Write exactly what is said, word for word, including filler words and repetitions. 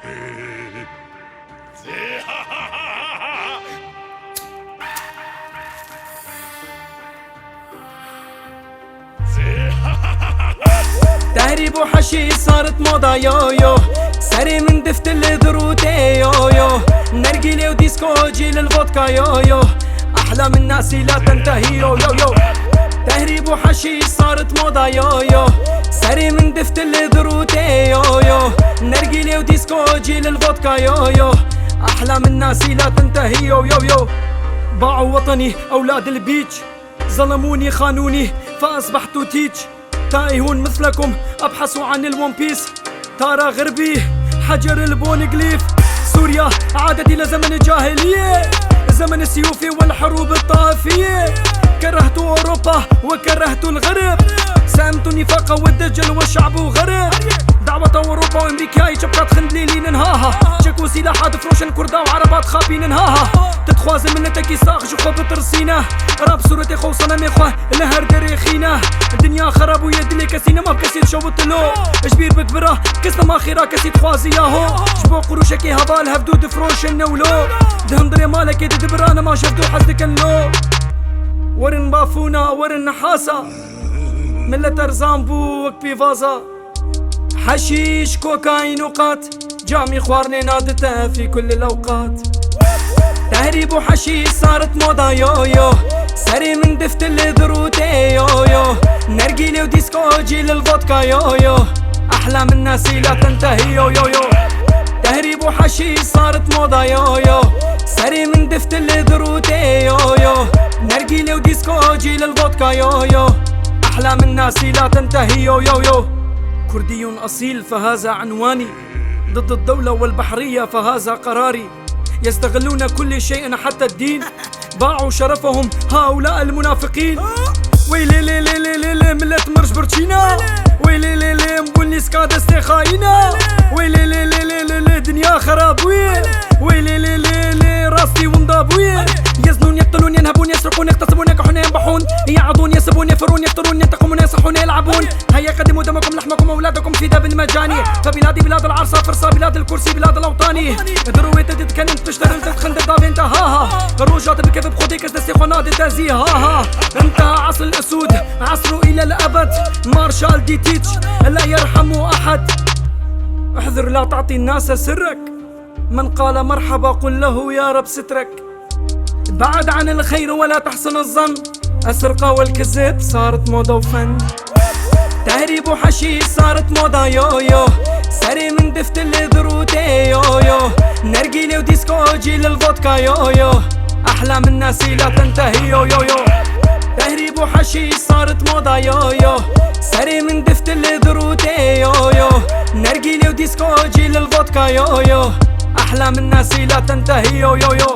Tehrîb û heşîş saret moda, yo, yo. Serê min diftil dirûtê, yo, yo. Nergîlê û dîsko cîl il vodka, yo, yo. Ehla min nasî la tentehî, yo, yo, yo. Tehrîb û heşîş saret moda, yo, yo. Serê min diftil dirûtê, yo, yo. Nergîlê û dîsko cîl il vodka, yo, yo. Ehla min nasî la tentehî, yo, yo, yo. باعوا وطني أولاد البيتش، ظلموني خانوني فأصبحت تيتش. تائه مثلكم أبحث عن الون بيس. تارا غربي، حجر البونغليف. سوريا عادت إلى زمن الجاهلية، زمن السيوف والحروب الطائفية. كرهت أوروبا وكرهت الغرب، ساهمت النفاق والدجل والشعب وغرب. دعوة أوروبا وأمريكا يجب قد خندلي لين نهاها. شكو سلاح هاد فروشن كردا وعربات خابين نهاها. تتخوازن ملتك يساق جخو بترسينا. راب صورتي خو صنمي خو لهر دري خينا. دنيا خراب ويدلي كسينا ما بكسي تشوت له. جبير بكبره كسنا ما خيرا كسي تخوازي ياهو. جبو قروشك هبال هفدو دفروشن نولو. دهندري مالك دبرانا ما شفتو حزدكن لو. ورن بافونا ورن نحاسا. ملت ارزان بو وك بيفازا. حشيش، كوكايين وقات، جامي خوارني نادته في كل الأوقات. تهريب وحشيش صارت موضة، يو يو. سري من دفت اللي دروتي، يو يو. نرجيلي وديسكو، جيل الفودكا، يو يو. أحلام الناس لا تنتهي، يو يو يو. تهريب وحشيش صارت موضة، يو يو. سري من دفت اللي دروتي، يو يو. نرجيلي وديسكو، جيل الفودكا، يو يو. أحلام الناس لا تنتهي، يو يو يو. كردي أصيل فهذا عنواني، ضد الدولة والبحرية فهذا قراري. يستغلون كل شيء حتى الدين، باعوا شرفهم هؤلاء المنافقين. ويلي لي لي لي لي لي ملة مرش برشينا. ويلي لي لي مبولي سكادستي خاينا. ويلي لي لي لي لي لي دنيا خرابوي. ويلي لي لي لي راستي وندابوي. يزنون، يقتلون، ينهبون، يسرقون، يغتصبون، ينكحون، ينبحون، يعضون، يسبون، يفرون، يقتلون، ينتقمون، يصحون، يلعبون. هيا قدموا دمكم لحمكم أولادكم فدا بالمجاني. فبلادي بلاد العرصة فرصة بلاد الكرسي بلاد الأوطاني. دروي تدتكن تشتغل تتخن دافين تهاها. روجات بكيف بخدي كس دسي خنا دتازي هاها. انتهى عصر الأسود، عصره إلى الأبد. مارشال دي تيتش، لا يرحم أحد. احذر لا تعطي الناس سرك. من قال مرحبا قل له يا رب سترك. بعد عن الخير ولا تحسن الظن. السرقة والكذب صارت موضة وفن. تهريب وحشيش صارت موضة، يو يو. سري من دفت اللي دروتي، يو يو. نرجيلي وديسكو، جيل الفودكا، يو يو. أحلام الناس لا تنتهي، يو يو يو. تهريب وحشيش صارت موضة، يو يو. سري من دفت اللي دروتي، يو يو. نرجيلي وديسكو، جيل الفودكا، يو يو. أحلام الناس لا تنتهي، يو يو يو.